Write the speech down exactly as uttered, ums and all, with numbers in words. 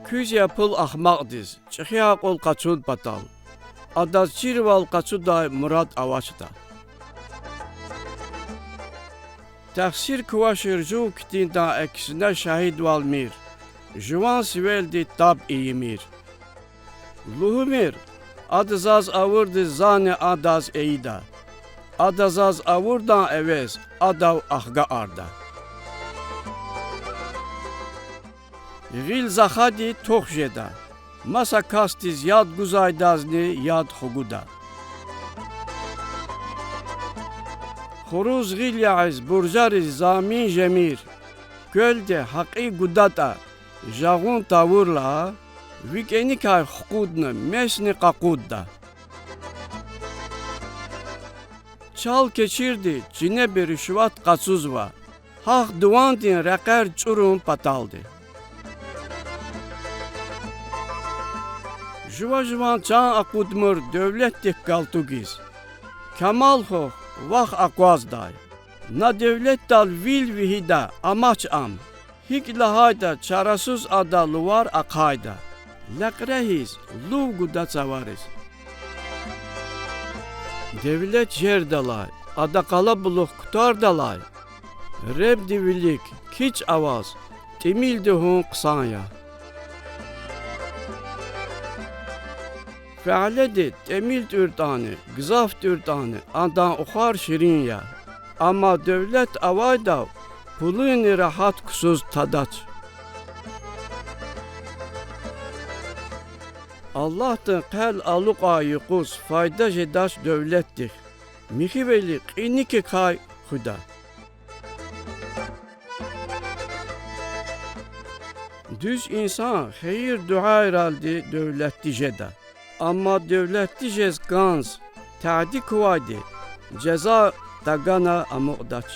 Куьз я пул ахмакьдиз чӀехи акьул къачун патал, адаз чирвал къачудай мурад авачтӀа. Тахсир квачир жув хьтиндан аксина шагьидвалмир, жуван сивелди таб ийимир. Лугьумир, ада заз авурди зани адаз ийида, ада заз авурдан эвез адав ахгакьарда. Гъил захади тух жеда, маса касдиз яд гузвайдазни яд хгуда. Хуруз гъил ягъиз буржариз замин жемир, квелди гьакъи гудатӀа, жагъун тавурла, ви кӀаникай хкудна месни къакъудда. Чал кечирди чинеби ришват къачузва, гьахъ дувандин рекьер чӀурун паталди. Жува-жуван чан акъудмир девлетдихъ галтугиз. Камал хьухь, вах акъваздай. На девлетдал вил вегьида, амач ам. ГьикӀ лагьайтӀа чарасуз ада лувар ахъайда, лекьре хьиз лув гуда цавариз. Девлет жердалай, ада къалабулух кутардалай, ребдин вилик кичӀ аваз тӀимилди хьун хъсан я. Фяледи тӀимил тӀуьртӀани, гзаф тӀуьртӀани, адан ухар ширин я. Амма девлет авайдав пулунни рагьат ксуз тадач. Аллагьдин хъел алукьай юкъуз файда жедач девлетдихъ, михьивили кьиникикай хуьда. Дуьз инсан хийир-дуьайралди девлетди жеда. Амма девлетди жез кӀанз тади квайди жаза тагана амукьдач.